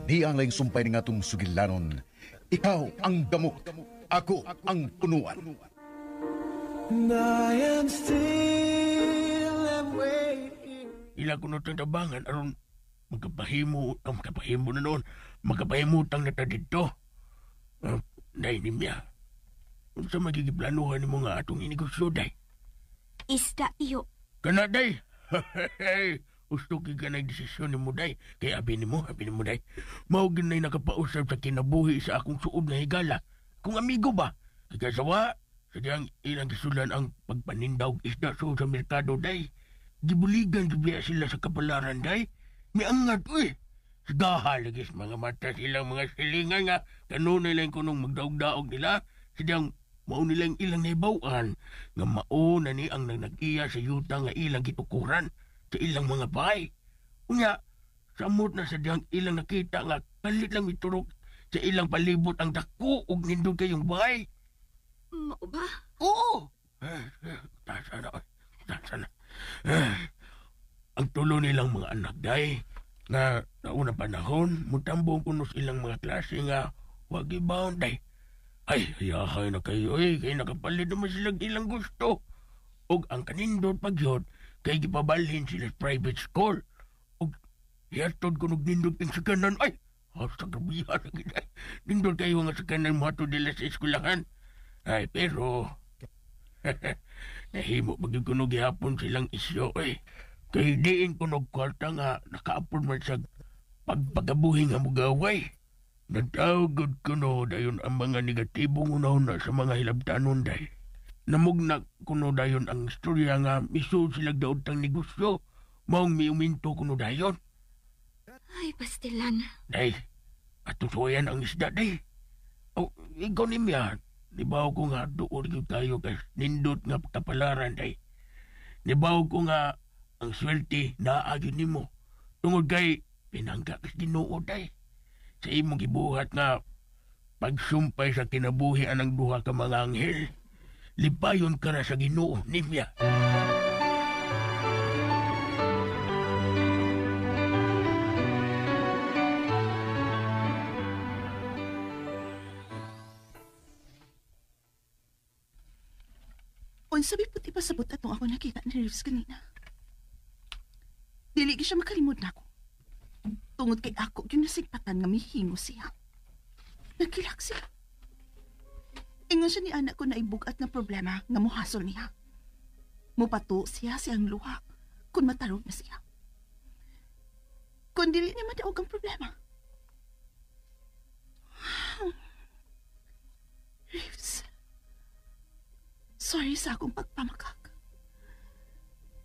Di ang laing sumpay ni ngatong sugilanon. Ikaw ang gamot, ako ang punuan. And I am still am waiting. Ila ko na tabangan aron magkapahimo, ang magkapahimo na noon, magkapahimutang na ta dito. Day nimya. Unsa magigiplanuhan nimo nga atong inegosyo, day? Isda iyo. Kana, day. Gusto kay ka nagdesisyon nimo, day. Kay abi nimo, day. Mao ginay nakapausab sa kinabuhi sa akong suod nga higala. Kung amigo ba? Kay kasawa, sadyang ilang gisulan ang pagpanindaw og isda sa merkado, day. Gibuligan gibiya sila sa kapalaran, day. Miangat, uy. Sigaha lagi sa mga mata silang mga silingan nga kanunay lang kunong magdaog-daog nila. Sadyang mao nilang ilang naibawan nga mao na ni ang nagnagiya sa yuta nga ilang gitukuran sa ilang mga bahay. Unya, samot na sadyang ilang nakita nga kalit lang miturok sa ilang palibot ang dako og nindot kayong bahay. Mao ba? Oo. Tasa na. Tasa na. Ang tulo nilang mga anak, day, nga sa unang panahon, mutambong kuno sa ilang mga klase nga wag ibaon, day. Ay, hayahay na kayo, eh, kay nakapalit naman silang ilang gusto. Og ang kanindot pagyod, kay gipabalhin sila sa private school. Og hiatod kunog nindot king sakanan, ay, sa grabihan na gid, ay. Nindot kayo nga sakanan mohatod nila sa eskwelahan. Ay, pero nahimo pag kunog gihapon silang isyo, eh. Kay diin kunog kwarta nga nakaapon man sa pagpagabuhi nga mugaway. Nagtawagod kuno dayon ang mga negatibong unahuna sa mga hilabtanon, day. Namugna kuno dayon ang istorya nga misud sila daot tang negosyo. Maong miuminto kuno dayon. Ay, pastilan. Day, atusuyan ang isda, day. O, ikaw ni Mia, nibaw ko nga doon gyud tayo kay nindot nga kapalaran, day. Nibaw ko nga ang swerte naagi nimo. Tungod kay pinangga kas Ginoo, day. Sa imong gibuhat nga pagsumpay sa kinabuhi anang duha ka mga anghel, lipayon ka na sa Ginoo, Nimya. Unsa may puti pasabot atong ako nakita ni Reeves kanina. Dili gyud siya makalimod nako. Tungod kay ako gyud nasigpatan nga mihingo siya. Nagkilak siya. Ingon siya ni anak ko na ibugat nga problema nga mohasol niya. Mupato siya siyang luha kung matarog na siya. Kung dili niya madaog ang problema. Reeves, sorry sa akong pagpamakak.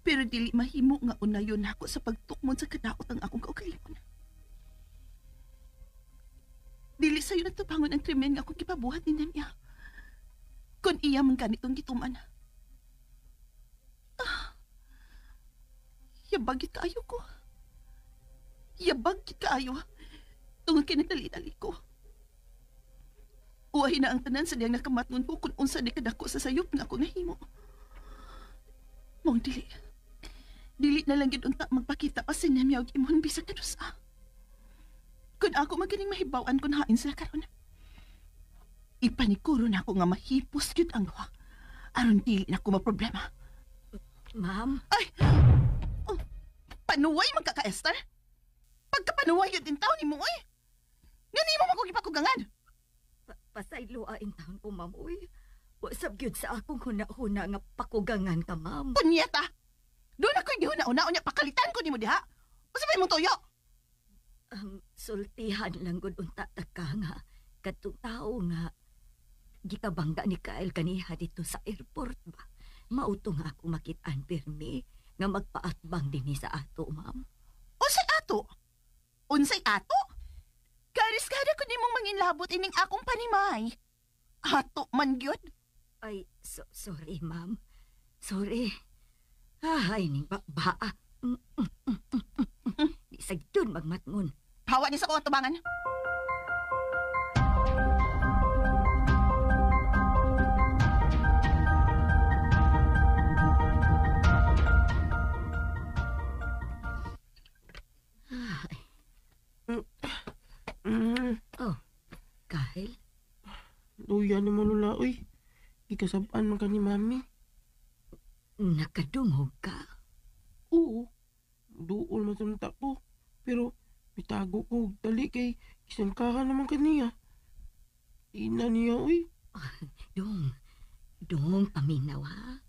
Pero dili mahimo nga unayon nako sa pagtukmon sa kadaot ang akong kaugalingon. Dili sa'yo natubangon ang krimen nga akong gipabuhat ni Nemya. Kung iya man ganitong gituman. Ah, yabag gid kaayo ko. Yabag gid kaayo. Tungod kay nagdali-dali ko. Uwahi na ang tanan sa diyang nakamatngon ko kung unsa di kadako sa sayop nga ako nahimo. Mong dili. Dili na lang gid unta magpakita pa si Nemya og imon bisag kanusa. Kung ako maganing mahibaw-an kung hain sila karon. Ipanikuro na ako nga mahipos gyud ang duha. Aron dili na ako maproblema. Ma'am? Ay! Oh, panuway man ka ka, Esther? Pagkapanuway yun din taon ni mo, oy! Nga ni mo makugipakugangan? Pasayloa in taon ko, ma'am, uy. Wasap gyud sa akong huna-huna nga pakugangan ka, ma'am. Punyeta! Doon ako'y gihuna-una, unya pakalitan ko ni mo diha. Usa pa imong tuyo? Sultihan lang gud unta ta ka nga kadtong tao nga gikabangga ni Kyle kaniha dito sa airport ba. Mauto nga ako makit-an pirmi nga magpaatbang dinhi sa ato, ma'am. Unsay ato? Unsay ato? Kariskada ko nimong manginlabot ining akong panimay. Ato man gyud. Ay, sorry, ma'am. Sorry. Ay, ning ba. Di sa gyud magmatngon. Hawa ni sa kuwang tubangan. Luya ni mo Lola, uy. Gikasab-an man ka ni Mami. Nakadungog ka. Oo. Duol man sa ko. Pero mitago ko og dali kay isangkahan naman kaniya. Ina niya, uy. Dong, dong paminaw ha.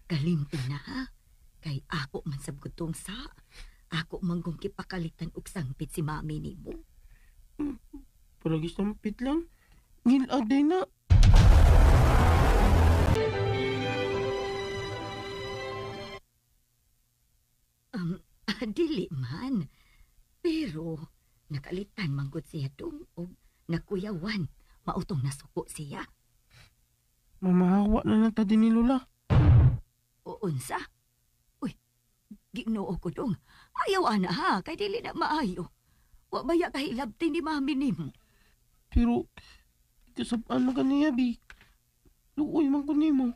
Kalimti na ha. Kay ako man sab gutong sa. Ako man kung kipakalitan og sangpit si mami nimo. Palagi sampit lang. Ngilad na. Dili man. Pero nakalitan man gud siya dong og nakuyawan. Mautong nasuko siya. Mamahawa na lang ta din ni Lola. O unsa? Uy, Ginoo ko dong. Ayaw ana ha, kay dili na maayo. Wa baya kahilabti ni mami nimo. Pero kasab-an man kaniya, bi. Luoy man ko nimo.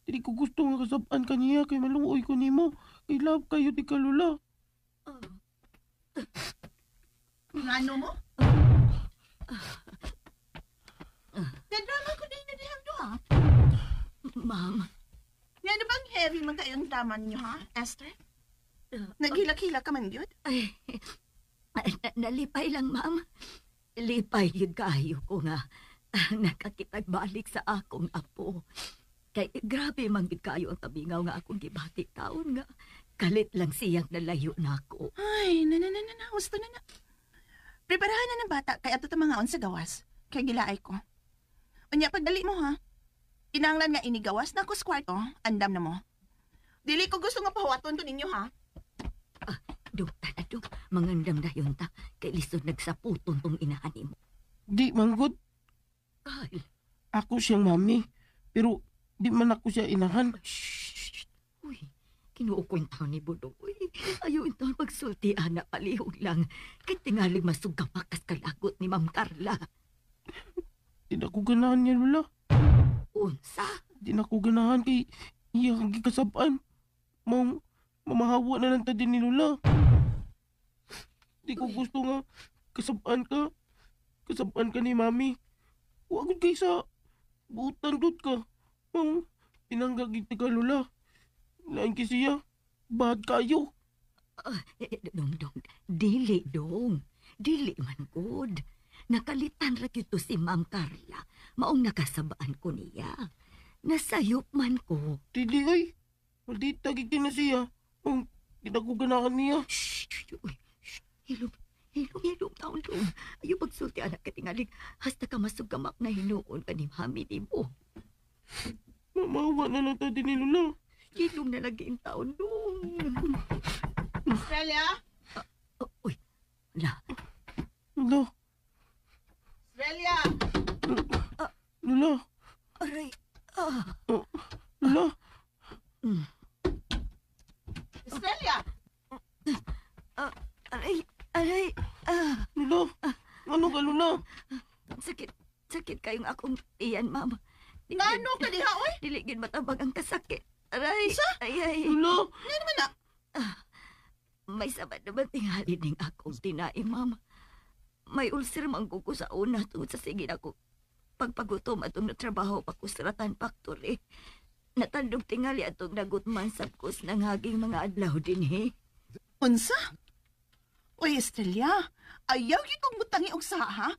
Dili ko gusto nga kasab-an kaniya kay maluoy ko nimo. Kay love kayo di ka Lola. Ngano mo? Nadrama ko din na dihang duha. Ma'am, Ngano bang heavy man kayong drama ninyo, ha, Esther? Naghilak-hilak ka man, gyud? Ay, nalipay lang, ma'am. Lipay yun kaayo ko nga nakakitagbalik sa akong apo. Kay grabe man gid kaayo ang tabingaw nga akong gibati taon nga. Kalit lang siyang nalayo na ako. Ay, na na na na na, husto na na. Preparahan na ng bata kay ato ta mga sa gawas. Kay gilaay ko. Unya pagdali mo ha. Kinahanglan nga inigawas na ko sa kwarto, andam na mo. Dili ko gusto nga pahuwaton ko ninyo ha. Dong, tana dong, mangandam na yun ta. Kay lisod nagsaputon tong inahan nimo. Di man gud. Kyle, Ako siyang mami. Pero di man ako siya inahan. shh. Uy, kinuukwentaw ni Budong. Uy, ayaw intaon pagsulti, ana, palihog lang. Kay tingalig masugamakas kalagot ni Ma'am Carla. Di na ko ganahan niya, Lola. Unsa? Di na ko ganahan kay iya kang gikasab-an. Maong mamahawa na lang ta din ni Lola. Di ko gusto nga kasab-an ka. Kasab-an ka ni Mami. Wa gud kay sa buutan dud ka. Maong tinanggag gid ka, Lola. Lain kay siya. Bad kayo. Dong, dong, dili, dong. Dili man good. Nakalitan ra gyud to si Ma'am Carla. Maong nakasabaan ko niya. Nasayop man ko. Dili ay. Maldita gid na siya. Maong di na ko ganahan niya. Shh, uy, shh, hilom, hilom, hilom, taon dong. Ayaw pagsulti anak katingalig. Hasta ka masugamak na hinuon ka ni Mami ni mo. Mamahawa na lang ta din ni Lola. Hilom na lagi ang taon dong. Australia? Oh, uy, la, Lola. Australia! Lola. aray, ah, Lola. Australia! aray, aray, ah. Lola. Ano ka, Lola? Sakit, sakit kayong akong iyan, ma'am. Ngano ka diha, oy? Dili gid matabang ang kasakit. Aray, ay, ay. Lola. Ngano man na? May sabad naman tingali ning akong tinai, ma'am. May ulcer man ko sa una tungod sa sige na ko pagpagutom atong natrabaho pa ko sa Ratan Factory. Natandog tingali atong nagutman sa kus ng haging mga adlaw din, he. Unsa? Uy, Estrella, ayaw gyud kong butangi og saha, ha?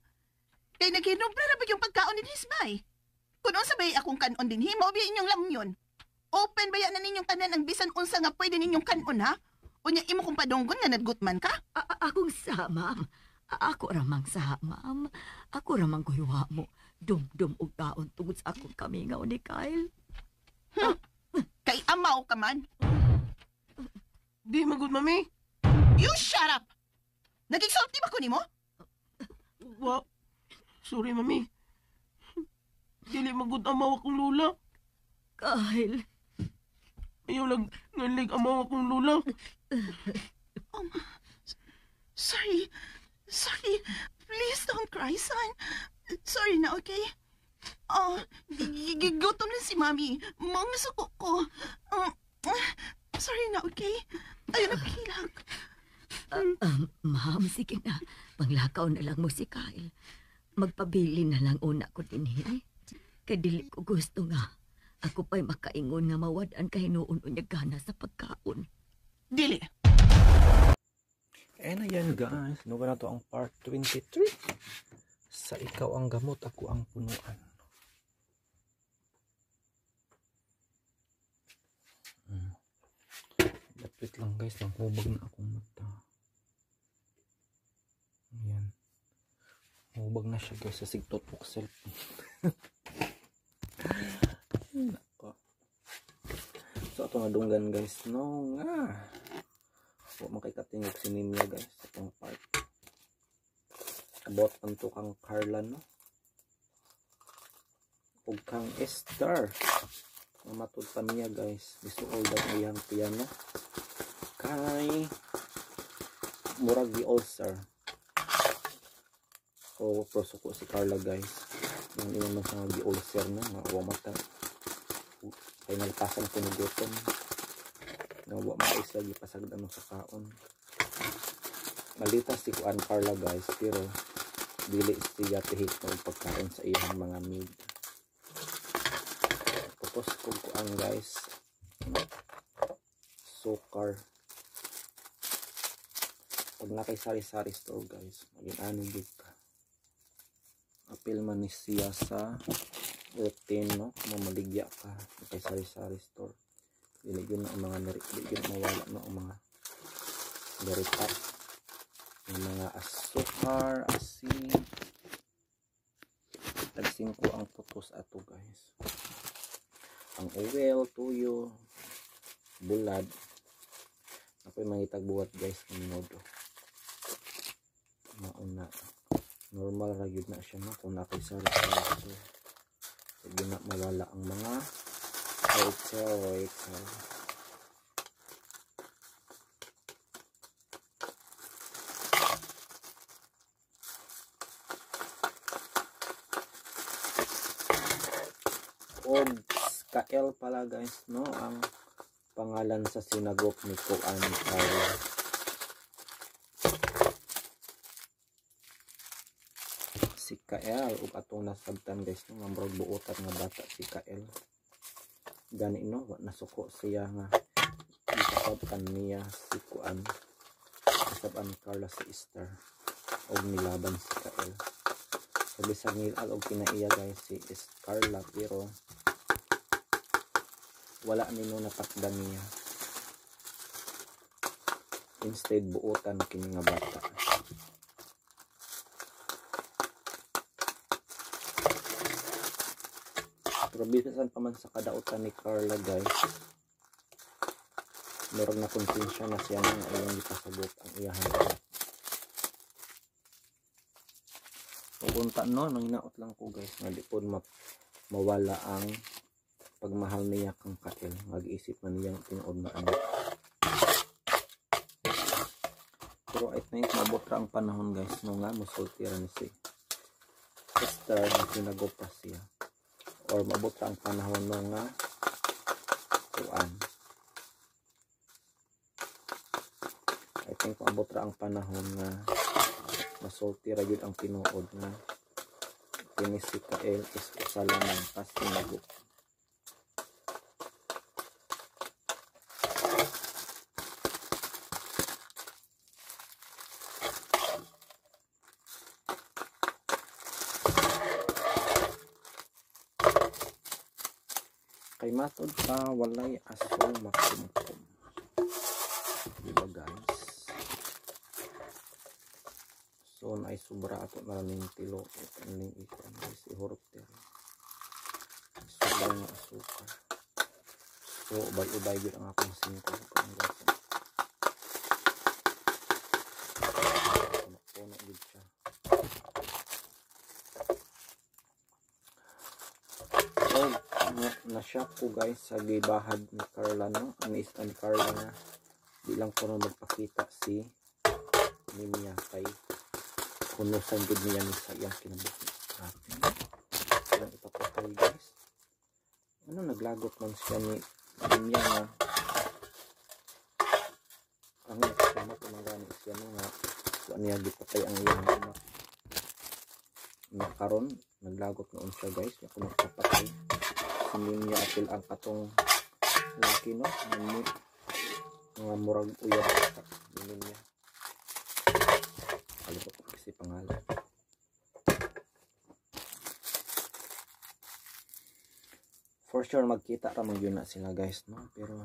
Kay naghinubra ra ba yung pagkaon ni Hisbay? Kung unsa bay akong kanon dinhi, mao biya inyong lamyon. Open baya na ninyong tanan ang bisan unsa nga pwede ninyong kanon, ha? Unya imo kong padunggon nga nadgutman ka? Akong sa, ma'am. Ako ramang sa, ma'am. Ako ramang kuyuha mo. Dum-dum og kaon tungod sa akong kamingaw ni Kyle. Kay amaw ka man. Di magud, Mami. You shut up! Nagigsulti ba ko nimo? Wa. Sorry, Mami. Dili magud amaw akong lola. Kyle. Ayaw lang nganlig amaw akong lola. Sorry. Sorry. Please don't cry, son. Sorry na, okay? Oh, gigutom na si Mami. Mong nasuko ko. Sorry na, okay? Ayun na, pahilak. Ma'am, sige na. Panglakaw na lang mo si Kyle. Magpabili na lang una ko din, eh. Kay dili ko gusto nga. Ako pa'y makaingon nga mawad-an ka hinuon unya gana sa pagkaon. Dili. And ayan guys, nuga na to ang part 23. Sa ikaw ang gamot, ako ang punuan. Wait lang guys, nang hubag na akong mata. Ayan. Hubag na siya guys sa sigtutok cellphone. Nako. So ato nadunggan guys, no nga. Wa man kay katingog si Nimia guys sa itong part. About ang tukang Carla, no? Ug kang Esther. Mamatod pa niya guys. Gisuol daw ang iyang piano. Kay murag gi ulcer. O prosuko si Carla guys. Yung iwan man siya nga gi ulcer na nga wa mata. Kay nalpasan ko ni gutom. Nga wa maisa gipasagdan sa kaon. Malita si kuan Carla guys, pero dili siya tihik og pagkaon sa iyang mga maid. Tapos kung kuan guys, sukar. Pag nakay sari-sari store guys, maging ano gid ka. Apil man ni siya sa routine, no? Mamaligya ka kay sari-sari store. Dili gyud na ang mga dili gyud mawala, no, ang mga deripat, ang mga asukar, asin. Tag 5 ang putos ato guys. Ang oil, tuyo, bulad. Ako'y mangitag buhat guys ng minudo. Mauna. Normal ra gyud na siya, no, kung na kay sari-sari store. So, di na mawala ang mga hotel, hotel. Og Kael pala guys, no, ang pangalan sa sinagop ni Kuan Carla. Si Kael ug atong nasabtan guys, no, nga murag buotan nga bata si Kael. Gani, no, wa nasuko siya nga gisabtan niya si Kuan. Gisab-an ni Carla si Esther og nilaban si Kael. So bisag nilal og kinaiya guys si Carla, pero wala nino natakdan niya. Instead buotan kini nga bata. Pero bisan pa man sa kadautan ni Carla guys, murag na konsensya na siya nga iyang gipasabot ang iyahang anak. Ug unta, no, nanginaot lang ko guys nga di pod mawala ang pagmahal niya kang Kael. Mag-isip man niyang tinuod na anak. Pero I think mabot ra ang panahon guys, no, nga mosulti ra ni si Esther na sinagot pa siya. Or mabot ra ang panahon, no, nga kuan. I think mabot ra ang panahon nga masulti ra gyud ang tinuod nga kini si Kael is usa lamang ka sinagot. Kay matod pa walay aso makumkum. Diba guys? So naay sobra ato na ning tilo ning ikuan guys, ihurot diri. Sobra nga asukar. So ubay-ubay gyud ang akong 5 kuan guys. Puno gyud siya. Na-shock ko guys sa gibahad ni Carla, no? Ang isa ni Carla na di lang ko magpakita si Nimia kay kunusan gud niya ni sa iyang kinabuhi. Grabe. Walang ipapatay guys. Ano naglagot man siya ni Nimia nga ang nagsumat umagani siya, no, nga wa niya gipatay ang iyang anak. Nakaron naglagot noon siya guys, ako magpapatay si Nimya apil ang katong laki no, mga murag uyab ni Nimya. Kalimot ko kasi pangalan. For sure magkita ra man yun na sila guys no, pero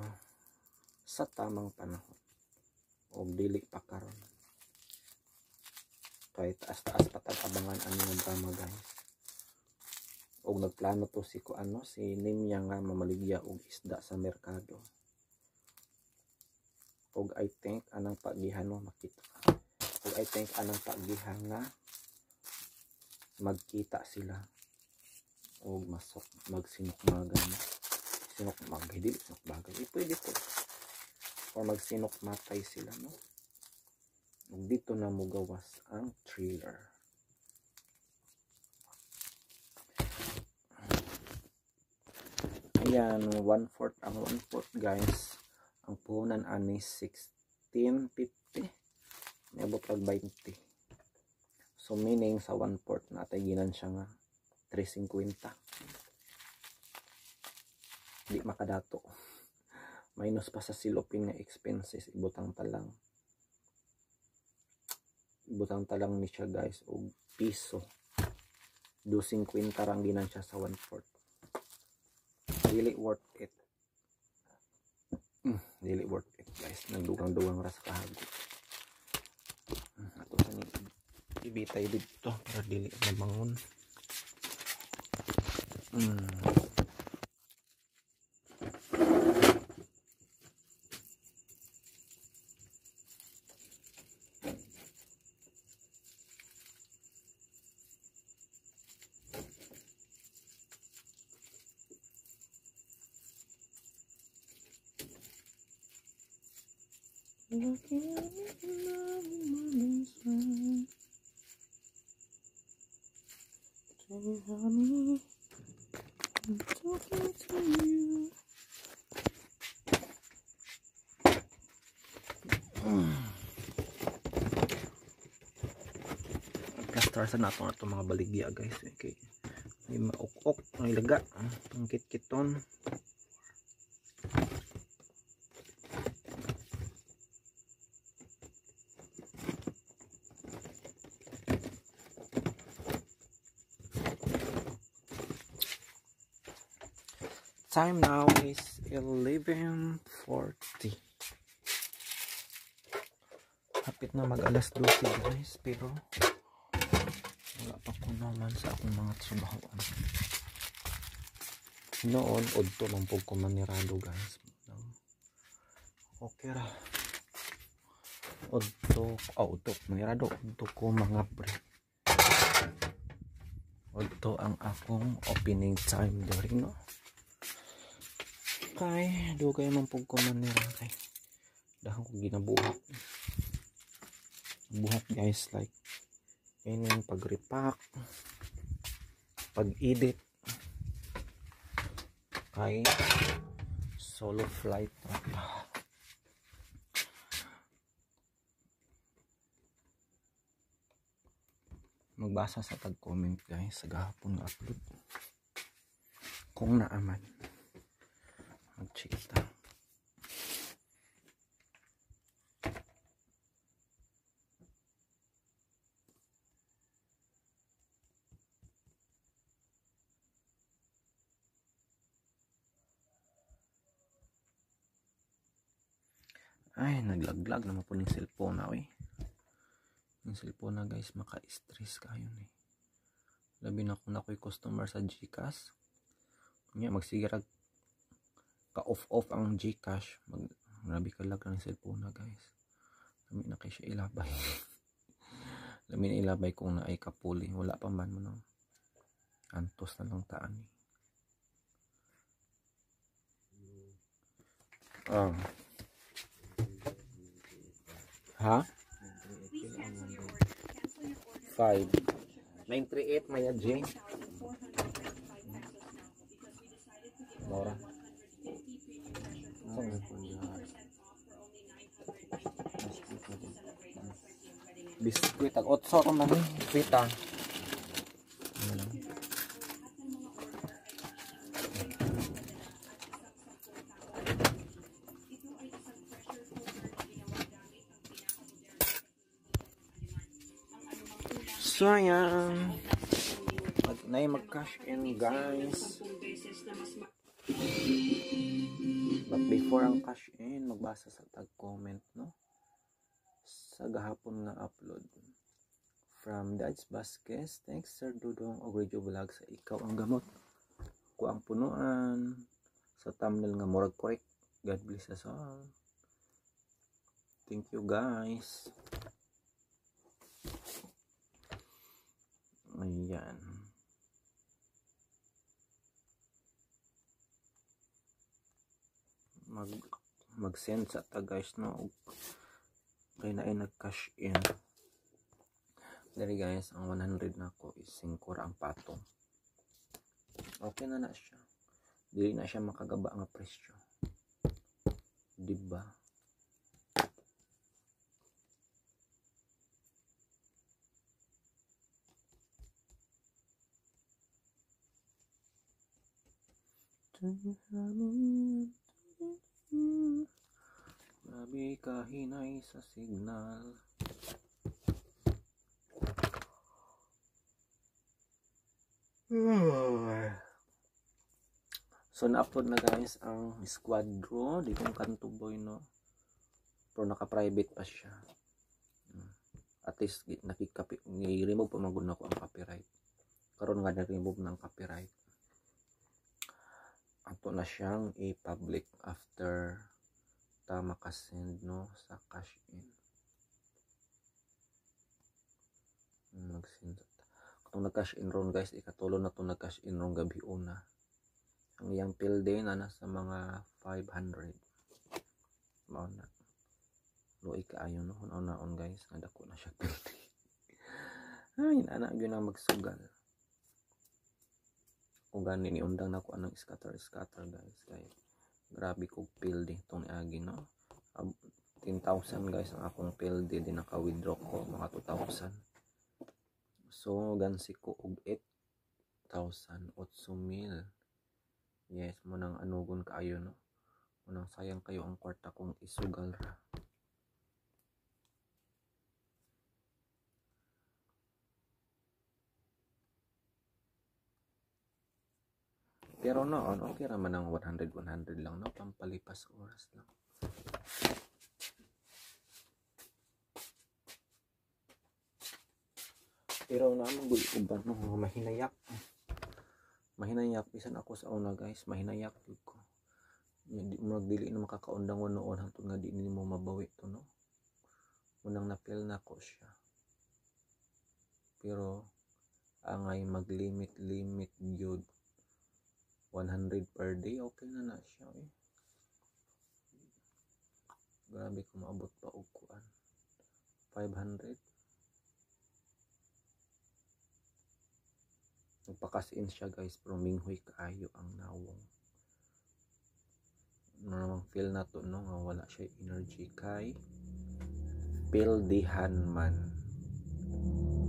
sa tamang panahon og dili pa karon. Kay taas-taas patag abangan ani nga drama guys. Og nagplano to si kuano si Nimya nga mamaligya og isda sa merkado. Og I think anang pagihan no makita. Og I think anang pagihan nga magkita sila og masok magsinukmagan no. Sinukmag dili sinukmagan. Pwede po. Or magsinukmatay sila no. Ug dito na mugawas ang thriller. Ayan, 1/4 ang 1/4 guys. Ang puhunan ani 16.50. Niabot rag 20. So meaning sa 1/4 natay ginan siya nga 3.50. Di makadato. Minus pa sa silopin nga expenses, ibutang talang. Ibutang talang ni siya guys og piso. 2.50 rang ginan siya sa 1/4. Dili worth it. Dili worth it guys. Nagdugang-dugang ra sa kahago. Ato sa ni ibitay dito para dili mabangon. Honey, I'm talking to you. Plaster sa nato na itong mga baligya guys. Okay. May mauk-ok, may laga, pangkit-kiton. Time now is 11:40. Hapit na mag alas 12 guys, pero wala pa ko naman sa akong mga trabahoan. Noon, odto man po ko manirado guys. Okay ra. Odto, odto, manirado, odto ko mga pre. Odto ang akong opening time during no. Kay dugay man pug ko manira kay dahon ko ginabuhat. Buhat guys, like ining pag-repack, pag-edit kay solo flight ra. Magbasa sa tag-comment guys sa gahapon nga upload kung naaman. Mag-check ta. Ay, naglaglag naman po ng cellphone na, oy. Yung cellphone na guys, maka-stress kayo ni. Labi na kung ako'y customer sa GCash. Kunya, magsigirag ka-off-off ang GCash. Grabe ka lag ng cellphone na guys. Lami na kayo siya ilabay. Lami na ilabay kung naay kapuli. Wala pa man mo no. Antos na lang taan eh. Ha? 5 938 Maya J. Laura. Biskuit tag 8 ron man eh. Biskuit ah. So ayan, mag-cash in guys. But before ang cash in, magbasa sa tag comment, no? Sa gahapon nga upload. From Dads Vasquez, thanks Sir Dudong og radio vlog sa ikaw ang gamot. Ko ang punuan sa thumbnail nga murag correct. God bless us all. Thank you guys. Ayan. Mag-send sa ta guys, no? Kaya na ay nag-cash in. Dali guys, ang 100 na ko is 5 ra ang patong. Okay na na siya. Dili na siya makagaba nga presyo. Diba? Grabe kahinay sa signal. So na-upload na guys ang squadro. Di kong kanto boy, no? Pero naka-private pa siya. At least i-remove pa maguna ko ang copyright. Karon nga na-remove ng copyright. Ato na siyang i-public after ta makasend, no, sa cash in. Mag-send. Kung nag-cash in ron guys, ikatulo na to nag-cash in ron gabi una. Ang iyang pill day na nasa mga 500. Mao na. Luoy kaayo, no, hunaw-naon guys, nga dako na siya pill day. Ay, ana gyud ang magsugal. Kung gani ni undang na ko anong scatter guys, kay grabe kog pill day tong niagi, no. 10,000 guys ang akong pill day, di naka-withdraw ko mga 2,000. So gansi ko og 8,000, 8,000. Yes, mo nang anugon kaayo, no. Munang sayang kayo ang kwarta kong isugal ra. Pero noon, okay raman ang 100 lang, no? Pampalipas oras lang. Pero naman gulo uban, no? Mahinayak. Mahinayak. Bisan ako sa una guys, mahinayak yun ko. Murag dili na makakaundang noon hangtod nga di nimo mabawi to, no? Unang napil na ko siya. Pero angay maglimit-limit gyud. 100 per day, okay na na siya, eh. Grabe kung maabot pa og kuan. 500. Nagpakasin siya guys, pero minghoy kaayo ang nawong. Ano namang feel na to, no, nga wala siya energy kay pildihan man.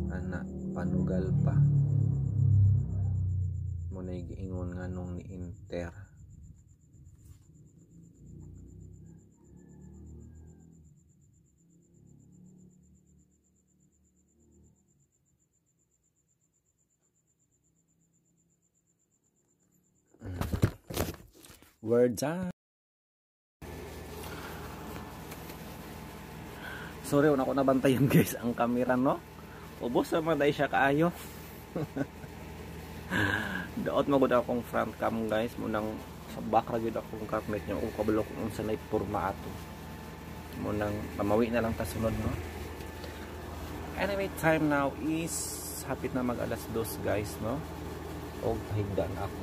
Ana, panugal pa. Mo na giingon nga nung ni-enter. We're done. Sorry, wala ko nabantayan guys ang kamera, no? Ubos naman dahil siya kaayo. Daot magud akong front cam guys, munang sa back ra gyud akong gamit niya o kabalo kung unsa nay porma ato. Munang mamawi na lang ta sunod, no? Anyway, time now is hapit na mag alas 2 guys, no? Og higda na ako.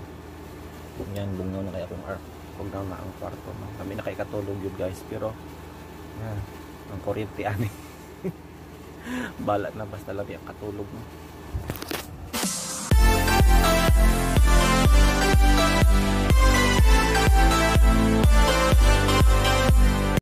Yan, bungnaw na kay akong arm. Og na ang kwarto, no? Kami na kay katulog yun guys, pero ang kuryente ani. Balat na basta labi ang katulog, no?